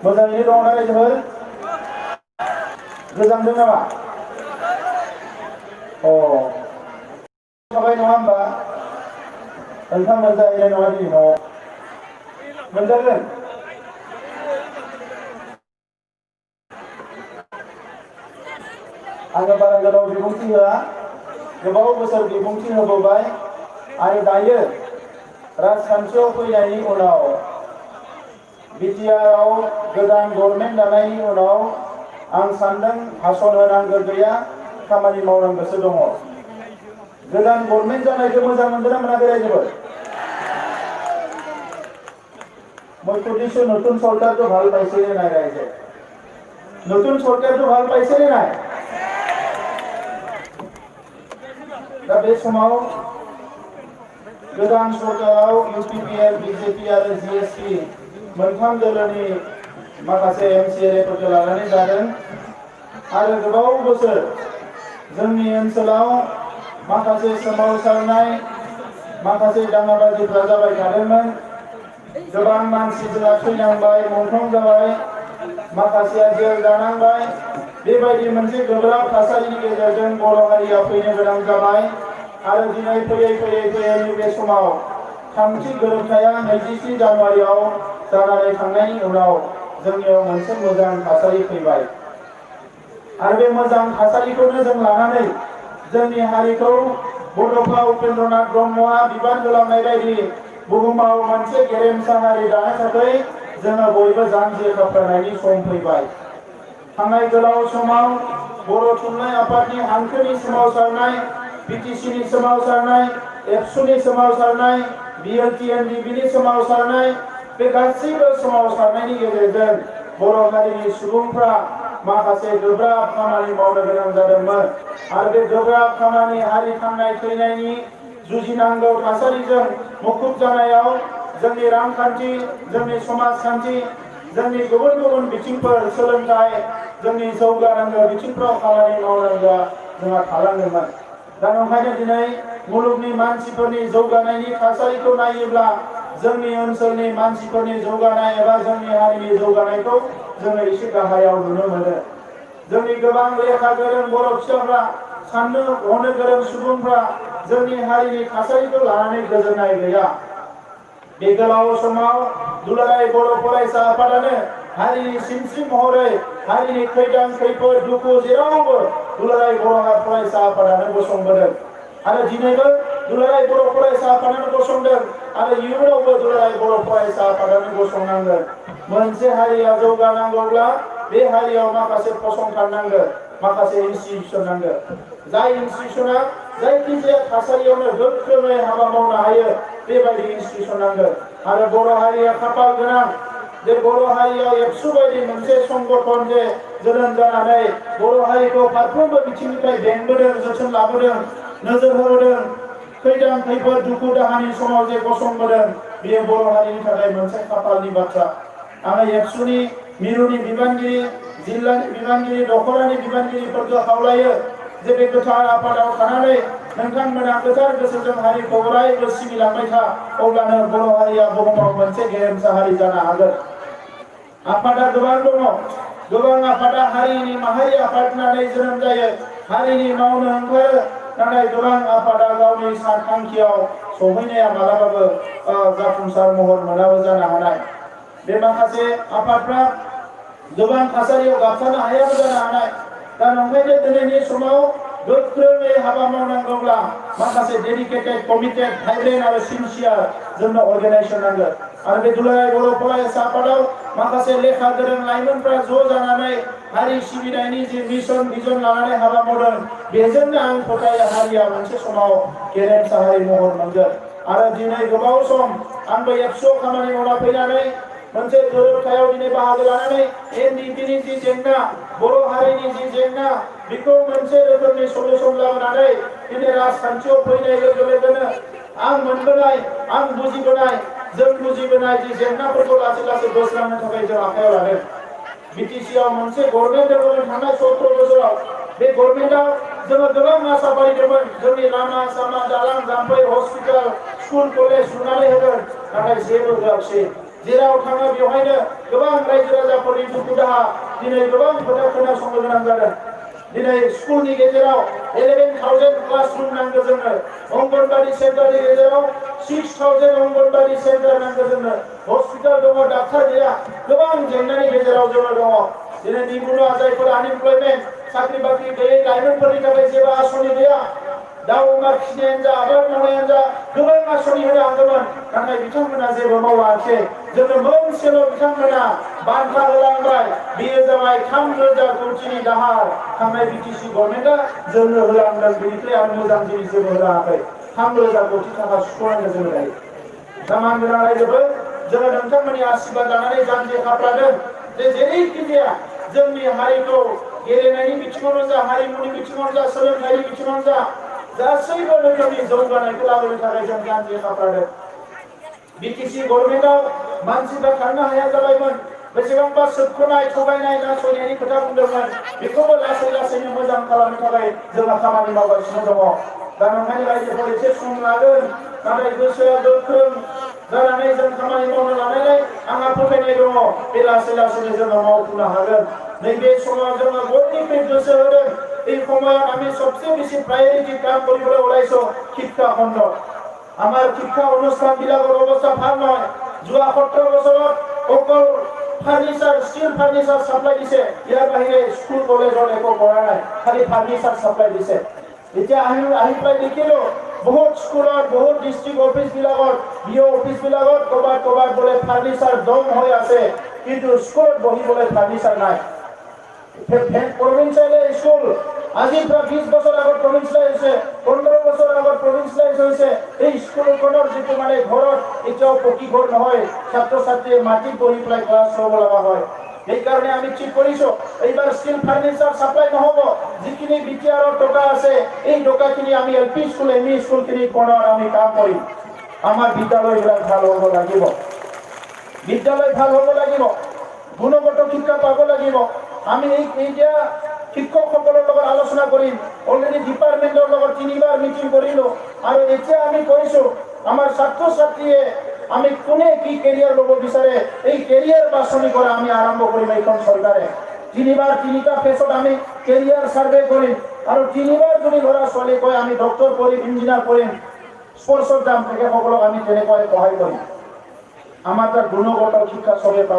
मोजाङैनो दङ ना रायजोफोर? गोजांदों नामा? थाबाय नङा होमबा? ओंखाम मोनजाहैनाय नङा दिनै न'आव। मोनजागोन? आङो बारा गोलाव बिबुंथि होआ, गोबाव बोसोर बिबुंथि होबोबाय आरो दायो राजखान्थियाव फैनायनि उनाव बिटिआरआव गोदान गभर्नमेन्ट दानायनि उनाव आं सानदों भाषण होनांगौ गैया, खामानि मावनांगौसो दङ। गोदान गभर्नमेन्ट जानायखौ मोजां मोनदोंना मोनाखै रायजोफोर? মই সুধিছোঁ নতুন চৰকাৰটো ভাল পাইছেনে নাই ৰাইজে? নতুন চৰকাৰটো ভাল পাইছেনে নাই? दा बे समाव गोदान सरकाराव इउपिपिएल, बिजेपि आरो जिएसपि मोनथाम दोलोनि माखासे एमसिएलएफोरखौ लानानै जादों आरो गोबाव बोसोर जोंनि ओनसोलाव माखासे सोमावसारनाय माखासे दाङाबाजिफ्रा जाबाय थादोंमोन। गोबां मानसिफोरा थैनांबाय, मुंख्लं जाबाय, माखासेया जेल जानांबाय। बेबायदि मोनसे गोब्राब थासारिनि गेजेरजों बर' हारिया फैनो गोनां जाबाय आरो दिनै फैयै नैबे समाव थामथि गोरोबथाया 24 जानुवारियाव जानानै थांनायनि उनाव जोंनियाव मोनसे मोजां थासारि फैबाय आरो बे मोजां थासारिखौनो जों लानानै जोंनि हारिखौ बड'फा उपेन्द्रनाथ ब्रह्मआ बिबान होलांनाय बायदि बुहुमाव मोनसे गेरेमसा हारि दानो थाखाय जोङो बयबो जानजि खाफ्रानायनि सम फैबाय। थांनाय गोलाव समाव बर' थुनलाइ आफादनि हांखोनि सोमावसारनाय, बिटिसिनि सोमावसारनाय, एबसुनि सोमावसारनाय, बिएलटिएनडिबिनि सोमावसारनाय, बे गासैबो सोमावसारनायनि गेजेरजों बर' हारिनि सुबुंफ्रा माखासे गोब्राब खामानि मावनो गोनां जादोंमोन आरो बे गोब्राब खामानि हारि थांनाय थैनायनि जुजिनांगौ थासारिजों मुखुब जानायाव जोंनि रांखान्थि, जोंनि समाजखान्थि, जोंनि गुबुन गुबुन बिथिंफोर, सोलोंथाइ, जोंनि जौगानांगौ बिथिंफ्राव खामानि मावनांगौआ जोंहा थालांदोंमोन। दा ओंखायनो दिनै मुलुगनि मानसिफोरनि जौगानायनि थासारिखौ नायोब्ला जोंनि ओनसोलनि मानसिफोरनि जौगानाय एबा जोंनि हारिनि जौगानायखौ जोङो एसे गाहायाव नुनो मोनो। जोंनि गोबां लेखा गोरों बर' फिसाफ्रा, साननो हनो गोरों सुबुंफ्रा जोंनि हारिनि थासारिखौ लानानै गोजोननाय गैया। बे गोलाव समाव दुलाराय बर' फरायसा आफादानो हारिनि सिनस्रि महरै हारिनि खैदां खैफोद दुखु जेरावबो दुलाराय बर' फरायसा आफादानो गसंबोदों आरो दिनैबो दुलाराय बर' फरायसा आफादानो गसंदों आरो इयुनावबो दुलाराय बर' फरायसा आफादानो गसंनांगोन। मोनसे हारिया जौगानांगौब्ला बे हारियाव माखासे फसंथान नांगोन, माखासे इनस्टिटिउसन नांगोन। जाय इनस्टिटिउसना जायखिजाया थासारियावनो गोख्रोङै हाबा मावनो हायो बेबायदि इनस्टिटिउसन नांगोन आरो बर' हारिया खाफाल गोनां जे बर' हारियाव एबसु बायदि मोनसे संगठन जे जोनोम जानानै बर' हारिखौ फारफ्रोमबो बिथिंनिफ्राय बेंबोदों, जोथोन लाबोदों, नोजोर होबोदों, खैदां खैफोद दुखु दाहानि समाव जे गसंबोदों, बेयो बर' हारिनि थाखाय मोनसे खाफालनि बाथ्रा। आङो एबसुनि मिरुनि बिबानगिरि, जिल्लानि बिबानगिरि, दख'रानि बिबानगिरिफोरखौ खावलायो जे बे गोथार आफादाव थानानै नोंथांमोना गोथार गोसोजों हारिखौ अरायबो सिबिलांबाय था, अब्लानो बर' हारिया बुहुमाव मोनसे गेरेमसा हारि जानो हागोन। आफादा गोबां दङ, गोबां आफादा हारिनि माहारि आफाद होननानै जोनोम जायो, हारिनि मावनो ओंखारो, नाथाय गोबां आफादा गावनि थांखियाव सहैनाया मालाबाबो जाफुंसार महर मोनाबो जानो हानाय। बे माखासे आफादफ्रा गोबां थासारियाव गाबथानो हायाबो जानो हानाय। दा नंखायनो दिनैनि समाव गोख्रोङै हाबा मावनांगौब्ला माखासे डेडिकेटेड, कमिटेड, भाइब्रेन्ट आरो सिनसियार जोंनो अर्गेनाइजेसन नांगोन आरो बे दुलाराय बर' फरायसा आफादाव माखासे लेखा गोरों लाइमोनफ्रा ज' जानानै हारि सिबिनायनि जे मिशन भिजन लानानै हाबा मावदों, बेजोंनो आं फोथायो हारिया मोनसे समाव गेरेमसा हारि महर मोनगोन। आरो दिनै गोबाव सम आंबो एबसुआव खामानि मावना फैनानै मोनसे गोरोबथायाव दिनै बाहागो लानानै एनडिपिनि जि जेंना, बर' हारिनि जि जेंना, बेखौ मोनसे रोखोमनि सलुसन लाबोनानै दिनै राजखान्थियाव फैनाय लोगो लोगोनो आं मोनबोनाय, आं बुजिबोनाय, जों बुजिबोनाय जि जेंनाफोरखौ लासै लासै बोस्रांनो थाखाय जों आखायाव लादों। बिटिसिआव मोनसे गभर्नमेन्ट दङमोन थांनाय 17 बोसोराव। बे गभर्नमेन्टआव जोङो गोबां आसा फारिदोंमोन, जोंनि लामा सामा, दालां जाम्फै, हस्पिटाल, स्कुल कलेज लुनानै होगोन, नाथाय जेबो होआखिसै। जेराव थाङो बेवहायनो गोबां रायजो राजाफोर नखरनि दुखु दाहा दिनै गोबां खोथा खोनासंनो गोनां जादों। दिनै स्कुलनि गेजेराव 11,000 क्लासरुम नांगौ जोंनो, अंगनबादि सेन्टारनि गेजेराव 6,000 अंगनबादि सेन्टार नांगौ जोंनो, हस्पिटाल दङ, डाक्टार गैया, गोबां जेंनानि गेजेराव जोङो दङ। दिनै निबुनुवा जायफोर आनएमप्लयमेन्ट, साख्रि बाख्रि गैयै लाइमोनफोरनि थाखाय जेबो आसनि गैया। दाउ अमा फिसिनायानो जा, आबाद मावनायानो जा, गोबां आसनि होनो हागौमोन, नाथाय बिथांमोना जेबो मावाखिसै। जोंनो मोनसेल' बिथांमोना बान्था होलांबाय, बेयो जाबाय 3,000 कोटिनि दाहार थांनाय बिटिसि गभर्नमेन्टआ जोंनो होलांदों। बेनिफ्राय आं मोजां जिनिस जेबो होलाङाखै। 3,000 कोटि थाखा सुख'नांगौ जोङो दायो। दामान गोनां रायजोफोर, जोङो नोंथांमोननि आशीर्बाद लानानै जानजि खाफ्रादों जे जेरैखि जाया जोंनि हारिखौ गेलेनायनि बिथिङावनो जा, हारिमुनि बिथिङावनो जा, सोलोंथाइनि बिथिङावनो जा, गासैबो रोखोमनि जौगानायखौ लाबोनो थाखाय जों जानजि खाफ्रादों। बिटिसि गभर्नमेन्टआव मानसिफ्रा थांनो हाया जाबायमोन, बेसेबांबा सोबख'नाय, थगायनाय, नासयनायनि खोथा बुंदोंमोन, बेखौबो लासै लासैनो मोजां खालामनो थाखाय जोंहा खामानि मावगासिनो दङ। दा नोंथांनि रायजोफोर एसे सम लागोन, नाथाय गोसोआ गोख्रों जानानै जों खामानि मावनो लानायलाय आंहा फोथायनाय दङ, बे लासै लासैनो जोङो मावफुंनो हागोन। नैबे समाव जोङो बयनिख्रुइ गोसो होदों, এই সময়ত আমি সবচেয়ে বেছি প্ৰায়োৰিটি কাম কৰিবলৈ ওলাইছো শিক্ষা খণ্ডত। আমাৰ শিক্ষা অনুষ্ঠানবিলাকৰ অৱস্থা ভাল নহয়। যোৱা 17 বছৰত অকল ফাৰ্নিচাৰ, ষ্টীল ফাৰ্নিচাৰ সাপ্লাই দিছে, ইয়াৰ বাহিৰে স্কুল কলেজত একো কৰা নাই, খালি ফাৰ্নিচাৰ সাপ্লাই দিছে। এতিয়া আহি পেলাই দেখিলো বহুত স্কুলত, বহুত ডিষ্ট্ৰিক্ট অফিচবিলাকত, বিঅ অফিচবিলাকত ক'ৰবাত বোলে ফাৰ্নিচাৰ দম হৈ আছে, কিন্তু স্কুলত বহিবলৈ ফাৰ্নিচাৰ নাই। প্ৰভিন্সিয়েল স্কুল আজিৰ পৰা 20 বছৰ আগত প্ৰভিন্সিয়েল হৈছে, 15 বছৰ আগত প্ৰভিন্সিয়েল হৈছে। এই স্কুলখনৰ যিটো মানে ঘৰত এতিয়াও পকী ঘৰ নহয়, ছাত্ৰ ছাত্ৰীয়ে মাটিত বহি পেলাই ক্লাছ ল'ব লগা হয়। সেইকাৰণে আমি ঠিক কৰিছো, এইবাৰ ষ্টীল ফাৰ্নিচাৰ সাপ্লাই নহ'ব। যিখিনি বিটিআৰৰ টকা আছে, এই টকাখিনি আমি এলপি স্কুল, এমই স্কুলখিনি কোণত আমি কাম কৰিম। আমাৰ বিদ্যালয়বিলাক ভাল হ'ব লাগিব, বিদ্যালয় ভাল হ'ব লাগিব, গুণগত শিক্ষা পাব লাগিব। আমি এতিয়া শিক্ষকসকলৰ লগত আলোচনা কৰিম। অলৰেডি ডিপাৰ্টমেণ্টৰ লগত 3বাৰ মিটিং কৰিলো, আৰু এতিয়া আমি কৈছো আমাৰ ছাত্ৰ ছাত্ৰীয়ে আমি কোনে কি কেৰিয়াৰ ল'ব বিচাৰে, এই কেৰিয়াৰ বাছনি কৰা আমি আৰম্ভ কৰিম। এইখন চৰকাৰে 3বাৰ 3টা ফেজত আমি কেৰিয়াৰ সাৰ্ভে কৰিম, আৰু 3বাৰ যদি ল'ৰা ছোৱালী কয় আমি ডক্টৰ কৰিম, ইঞ্জিনিয়াৰ কৰিম, স্পৰ্টছত যাম, তেখেতসকলক আমি তেনেকৈ সহায় কৰিম। আমাৰ তাত গুণগত শিক্ষা চবে